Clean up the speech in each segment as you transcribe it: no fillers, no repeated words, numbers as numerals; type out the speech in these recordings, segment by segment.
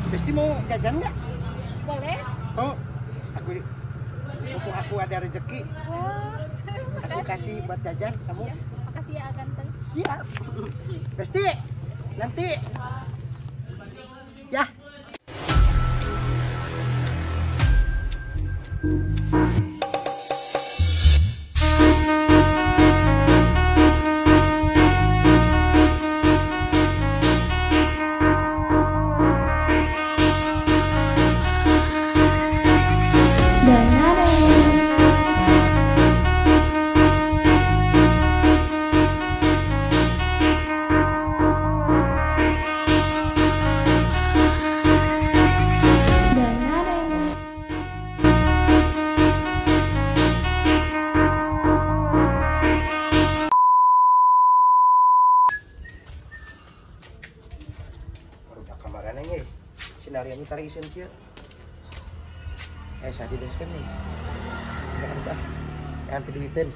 Besti mau jajan nggak? Boleh. Oh, aku ada rezeki. Wah. Aku kasih buat jajan kamu. Ya, makasih ya ganteng. Siap. Besti, nanti. Ya. Sinarian tarik isin kieu. Saya di base camp nih. Jangan jangan piduiteun.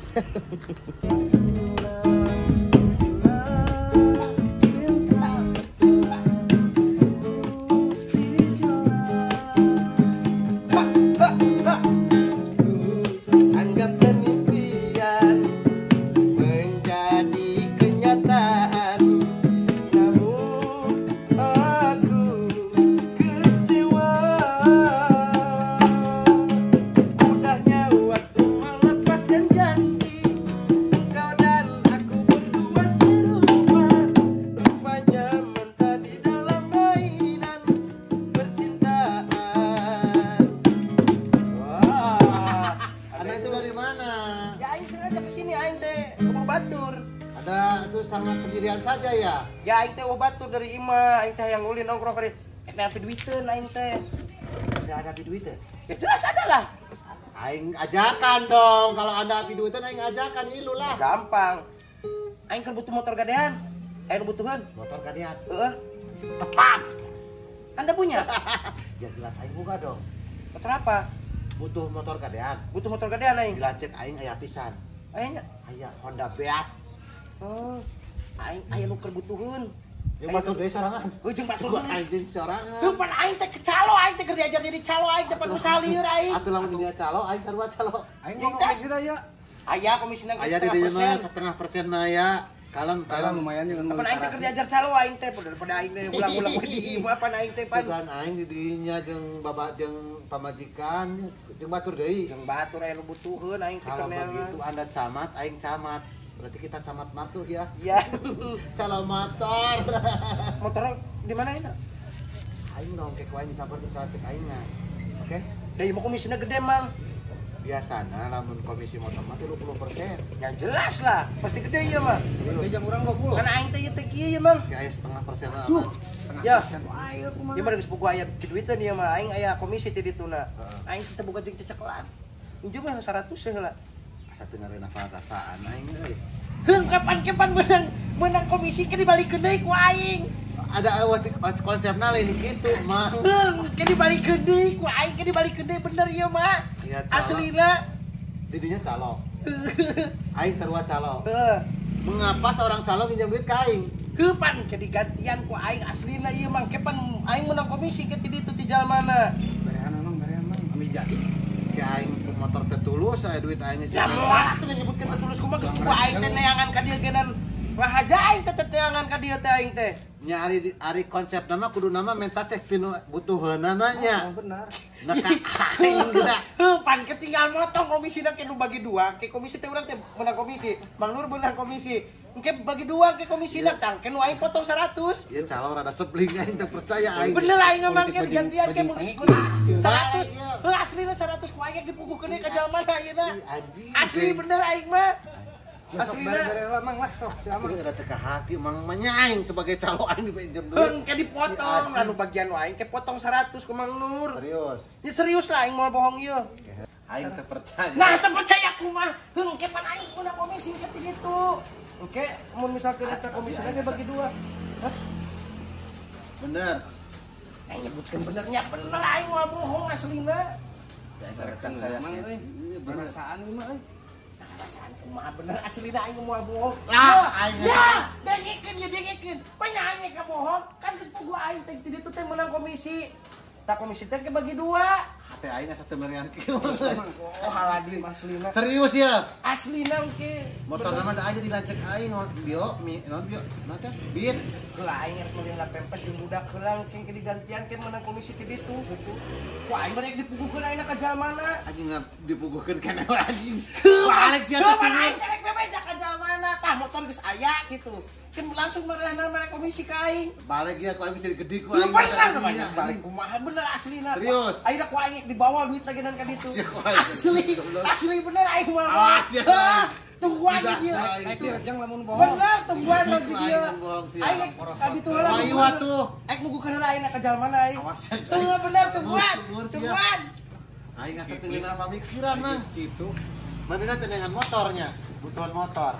Anggapkan impian menjadi kenyataan. Namun aku kecewa. Mudahnya waktu melepaskan janji. Kau dan aku berdua serupa. Rupanya mentah di dalam mainan percintaan. Wah, Anda itu dari mana? Ya aing sengaja kesini aing teh ke batur. Ada itu sangat sendirian saja ya? Ya aing teh batur dari imah, aing teh yang ulin nongkrong kari. Eta duiteun aing teh. Ada duiteun? Ya jelas ada lah. Aing ajakan dong, kalau anda duiteun aing ajakan ilu lah. Gampang. Aing kan butuh motor gadean. Aing butuhan. Motor gadean. Heeh. Tepat. Anda punya? Ya jelas aing buka dong. Motor apa? Butuh motor gadean. Butuh motor gadean aing. Dilacek aing aya pisan. Aing aya Honda Beat. Oh, aing aya nu keur butuheun. Jeung batur deui sorangan. Heuh jeung batur deui. Aing jeung sorangan. Heuh pan aing teh ke calo, aing teh keur diajar jadi calo aing teh pan usaha lieur aing. Atuh lamun dinya calo aing sarua calo. Aing mau komisi aya. Aya komisina geus setengah persen. Aya di dieu mah 0,5% mah ya. Kalem kalem lumayan jeung pan aing teh keur diajar calo aing teh daripada aing teh ulang-ulang di imah pan aing teh pan. Bukan aing di dinya jeung bapak jeung pamajikan jeung batur deui. Jeung batur aya nu butuheun aing teh. Kalau begitu Anda camat, aing camat. Berarti kita camat matuh ya. Iya. Calo motor. Motor di mana ini? Aing dong kek wae sabar ka cek aing na. Oke? Da ieu komisina gede, Mang. Biasana lamun komisi motor mah 30%. Ya jelas lah, pasti gede ieu mah. Berarti jang urang 20. Kan aing teh ieu teh kieu ieu, Mang. Kayak 0,5%. Duh, ya. Ieu mah geus buku aya duiteun ieu mah aing aya komisi ti dituna. Aing teh boga jeung cecekelan. Injem mah 100 heula. Asa teu ngareuna perasaan aing euy. Heung kapan-kapan menang komisi ke dibalikeun deui ku aing. Ada konsepna lain kitu, Mang. Heung ke dibalikeun deui ku aing ke dibalikeun deui bener ieu mah. Ya, aslina didinya calo. Aing sarua calo. Heeh. Mengapa seorang calo minjam duit ka aing? Heuh pan ke digantian ku aing aslina ieu Mang. Kepan aing menang komisi ke ti ditu ti jalmana. Berehan Mang, berehan Mang, ami jadi. Ke aing motor teh tulus aya duit aing geus ya moal atuh nyebutkeun teh tulus kumaha geus tua aing teh neangan ka dieu geunan ngahaja aing teh neangan ka dieu teh aing teh. Nya ari konsep nama kudu nama menta teh tinu butuheunana nya. Oh, benar. Nah ka aing geura. Heuh pan ketinggal motong komisina ke nu bagi dua, ke komisi teh urang teh menang komisi, Mang Nur menang komisi. Engke bagi dua ke komisina tang, ke nu aing potong 100. Ieu calo rada sebling aing teh percaya aing. Bener aing mah ke gantian ke mun 100. Heuh aslina 100 ku aing dipuguhkeun ka jalma ayeuna. Asli bener aing mah. Aslina bere lah Mang lah sok amang. Ieu rada teu ka hati Mang mah nya aing sebagai calo aing dipinjem duit. Heung ke dipotong anu bagian nu aing ke potong 100 ku Mang Nur. Serius. Ya serius lah aing moal bohong ieu. Aing teu percaya. Nah teu percaya kumaha. Heung ke pan aing kuna komisi ke ti ditu. Oke, mun misalkan eta komisi aja bagi dua. Hah? Bener. Aing nyebutkeun benernya bener aing moal bohong aslina. Dasar saya. Perasaan mah euy. Perasaan kumaha bener aslina aing moal bohong. Lah, aing ya, dengekeun ya dengekeun. Banyak aing ka bohong, kan geus puguh aing. aing teh di ditu teh menang komisi. Tak komisi teh bagi dua. Hate aing asa teu merean kieu. Oh haladi aslina. Serius ya? Aslina engke. Motor mah da aja dilancek aing bio mi non bio naon teh? Bit. Heula aing rek meuli heula pempes jeung budak heula engke ke digantian ke menang komisi ti ditu gitu. Ku aing rek dipuguhkeun aing ka jalmana. Anjing dipuguhkeun kana anjing. Balik sia teh. Aing rek bebeja ka jalmana. Tah motor geus aya gitu. Kan langsung merehna mere komisi ka aing. Balik ya ku aing bisa digede ku aing. Bener balik kumaha bener aslina. Serius. Aing ku aing dibawa duit lagi dan ka ditu. Asli. Asli bener aing mah. Awas ya. Tungguan di dieu. Naik direjeng lamun bohong. Bener tungguan di dieu. Aing ka ditu heula. Ayo atuh. Aing mugukeun heula aing ka jalmana aing. Awas ya. Heuh bener tungguan. Tungguan. Aing asa teu ngeunah pamikiran mah. Gitu. Manehna teh dengan motornya, butuhan motor.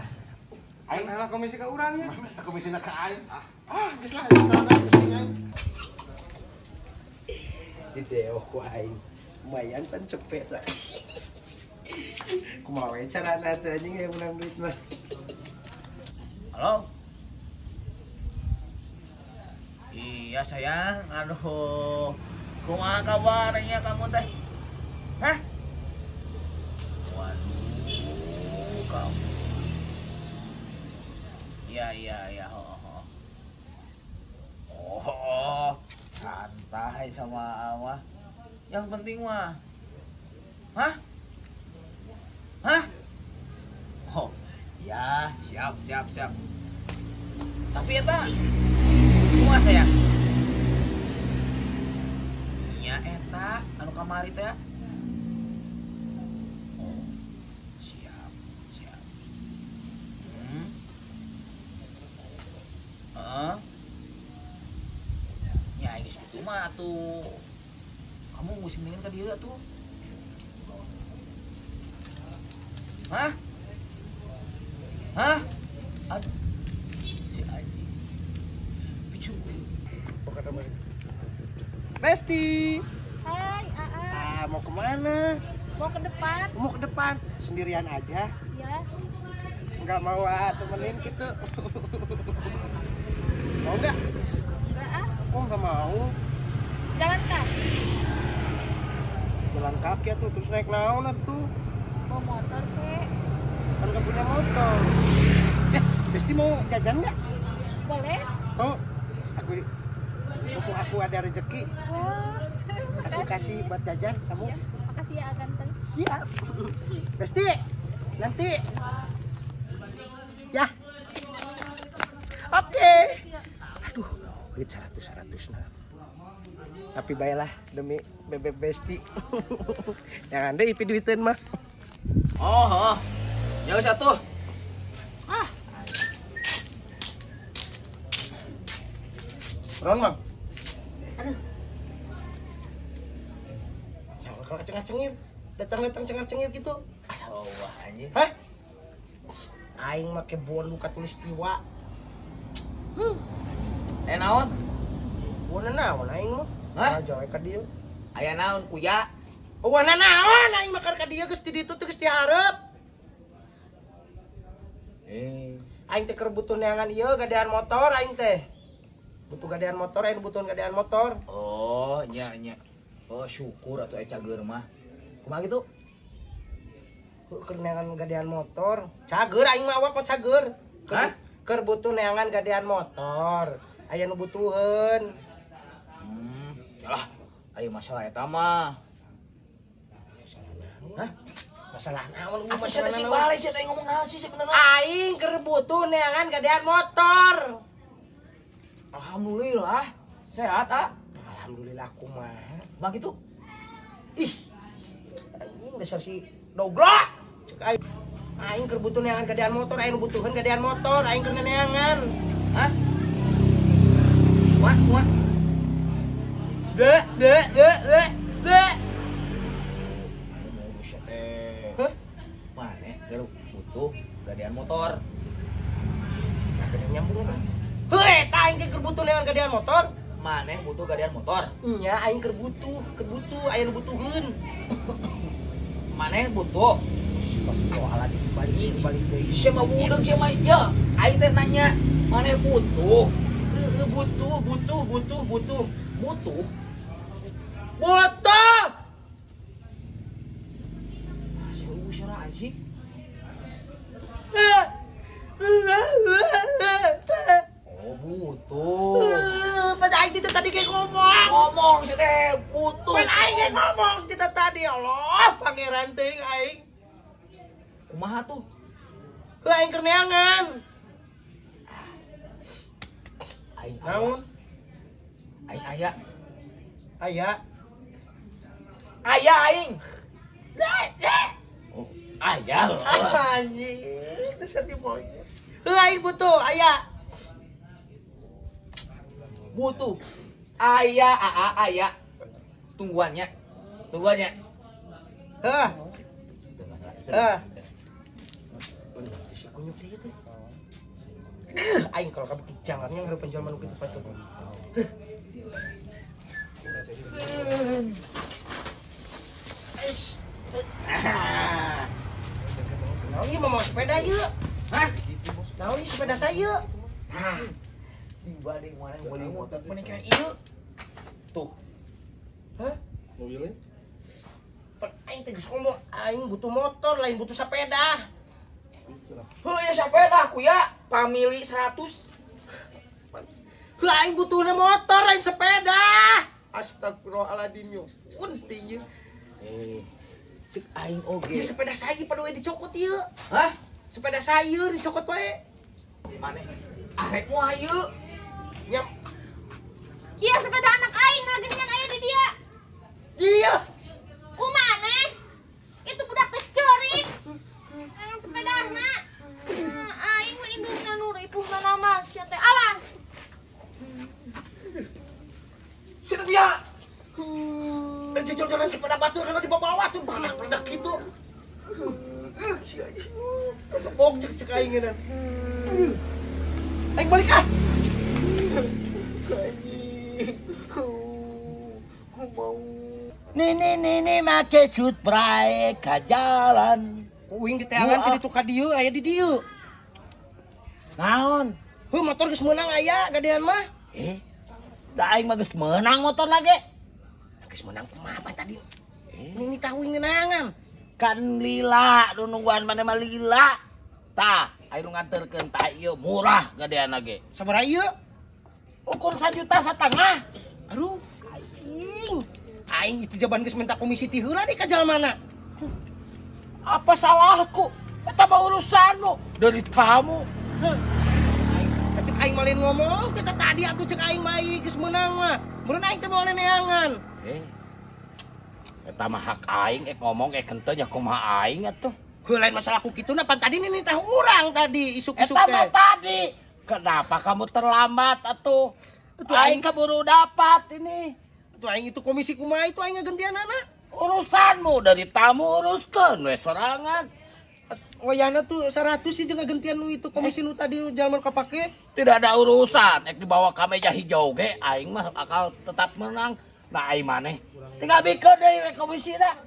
Aing heula komisi ka urang nya. Komisina ka aing. Ah, geus lah motorna pusing aing. Di deoh ku aing. Lumayan pan cepet lah. Kumaha we carana teh anjing yang menang duit mah. Halo. Iya sayang, aduh. Kumaha kabarnya kamu teh? Hah? Waduh, kamu. Iya, oh. Oh, santai sama Awa. Yang penting mah. Hah? Hah? Oh, ya, siap. Tapi eta kumaha sayang? Nya eta anu kamari teh. Oh, siap. Heeh. Ya geus kitu mah atuh. Kamu musim dingin ka dieu atuh. Hah? Hah? Aduh. Si anjing. Picu. Besti. Hai, Aa. Ah, mau kemana? Mau ke depan. Mau ke depan. Sendirian aja? Iya. Nggak mau temenin gitu. Mau nggak? Nggak ah. Kok nggak mau? Jalan kaki. Jalan kaki atuh, terus naik naon atuh? Mau motor kek. Kan nggak punya motor. Besti mau jajan nggak? Boleh. Mau. Aku ada rezeki. Wah. Aku kasih buat jajan kamu. Ya, makasih ya ganteng. Siap. Besti, nanti. Ya. Oke. Aduh, duit 100 nah. Tapi baiklah demi bebek Besti. Jangan deh ipi duitin mah. Oh. Ya satu. Ah. Ron, Bang. Aduh. Jangan kalau cengar-cengir, datang-datang cengar-cengir gitu. Allah anjing. Hah? Aing make bon luka tulis tiwa. Eh naon? Bon naon aing mah? Hah? Jawa ka dieu. Aya naon kuya? Wana naon aing makar ka dieu geus di ditu teh geus dihareup. Aing teh keur butuh neangan ieu gadean motor aing teh. Butuh gadean motor, aing butuh gadean motor. Oh, nya. Oh, syukur atuh aya cager mah. Kumaha kitu? Keur neangan gadean motor. Cager aing mah awak mah cager. Hah? Keur butuh neangan gadean motor. Aya nu butuheun. Yalah, ayo masalah eta mah. Hah? Masalah naon? Masalah naon? Balik sia teh ngomong naon sih sebenarnya? Aing keur butuh neangan gadean motor. Alhamdulillah, sehat ah. Alhamdulillah kumaha. Mah kitu? Ih. Anjing dasar si doglok. Cek aing. Aing keur butuh neangan gadean motor, aing butuheun gadean motor, aing keur neangan. Hah? Wah. De de de de de. Hah? Maneh keur butuh gadean motor. Nah, kena nyambung kan? Heuh, eta aing keur butuh neangan gadean motor. Maneh butuh gadean motor? Nya, aing keur butuh, aya nu butuheun. Maneh butuh. Alah dibalik balik deui. Sia mah budeung sia mah. Ya, aing teh nanya, maneh butuh? Heuh, Aing butuh butuh butuh butuh. Butuh. Butuh. Sih. Oh butuh. Pada aing kita tadi kayak ngomong. Ngomong sih teh butuh. Pan aing kayak ngomong kita tadi Allah pangeran teuing aing. Kumaha tuh? Heuh aing keur neangan. Aing naon? Aing aya. Aya. Aya aing. Ayah, anjing, dasar di monyet. Heuh aing butuh, aya. Butuh. Aya, aa, aya. Tungguannya. Tungguannya. Heuh. Heuh. Si kunyuk teh teh. Aing kalau kamu jalannya ngarepan jalma nu kitu patuh. Naon ieu mau sepeda ieu? Hah? Naon ieu sepeda saya? Hah. Dibanding mana yang boleh motor mending kira ieu. Tuh. Hah? Mobilnya? Pan aing teh geus ngomong aing butuh motor lain butuh sepeda. Heuh ya sepeda ku ya, pamili 100. Heuh aing butuhna motor lain sepeda. Astagfirullahaladzim yo. Unting ieu. Cek aing oge. Ieu sepeda saya pada we dicokot ieu. Hah? Sepeda saya dicokot wae. Maneh arek moal ieu. Nyam. Iya sepeda anak aing nah geuningan aya di dia. Dia. Kumaha? Itu budak teh ceurik. Sepedana. Aing mah indungna nu ripuhna nama sia teh. Awas. Sia dia. Jalan-jalan sepeda batur kalau dibawa-bawa tuh berledak-berledak gitu. Bok cek cek aing ngeunaan. Aing balik ah. Mau. Nini nini make cut brae ka jalan. Uing diteangan ti ditu ka dieu aya di dieu. Naon? Heuh motor geus meunang aya gadean mah. Da aing mah geus meunang motor lagi. Geus meunang kumaha tadi? Ini tahu ngeunangan. Kan lila nu nungguan maneh mah lila. Tah, aing nu nganterkeun tah ieu murah gadean ge. Sabaraha ieu? Ukur 1,5 juta. Aduh, aing. Aing itu jaban geus minta komisi ti heula deui ka jalmana. Apa salahku? Eta mah urusanmu dari tamu. Aing cek aing mah lain ngomong kita tadi atuh cek aing mah geus meunang mah. Meureun aing teh moal neangan. Eta mah hak aing ek ngomong ek henteu nya kumaha aing atuh. Heuh lain masalah ku kituna pan tadi nitah urang tadi isuk-isuk eta teh. Eta mah tadi. Kenapa kamu terlambat atuh? Aing keburu dapat ini. Atuh aing itu komisi kumaha itu aing ngagentianana. Urusanmu dari tamu uruskeun we sorangan. Wayana tuh 100 sih jeung ngagentian nu itu komisi nu tadi nu jalma kapake. Tidak ada urusan ek dibawa ka meja hijau ge aing mah akal tetap menang. Nah aing maneh tinggal bikeun deui we komisina.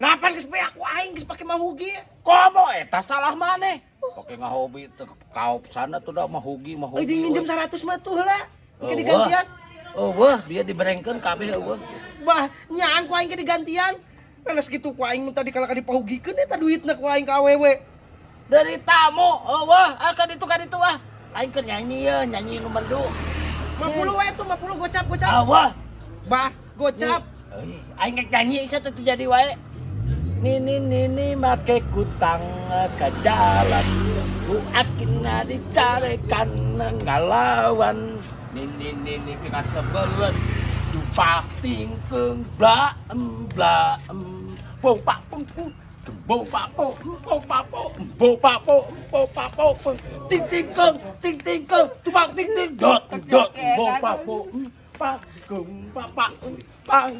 Nah pan geus beak ku aing geus pake mahugi. Komo eta salah maneh. Pake ngahobi teu kaopsana tuh da mahugi mahugi. Euy minjem 100 mah tuh heula. Engke digantian. Eueuh dia diberengkeun kabeh eueuh. Bah, nyaan ku aing ke digantian. Karena segitu ku aing tadi kalau dipahugikeun eta duitna ku aing ka awewe. Dari tamu eueuh ah ka ditu ah. Aing keur nyanyi ye, nyanyi nu merdu. 50 we tuh 50 gocap gocap. Eueuh. Bah, gocap. Aing rek nyanyi sia teh jadi wae. Nini nini make kutang ka jalan. Ku akina dicarekan ngalawan. Nini nini pika sebelen. Dupak tingkeng bla em bla em bo pak pung pung bo pak po bo pak po bo pak po bo pak po ting tingkeng ting tingkeng tupak ting ting dot dot bo pak po pak gung pak pak pang.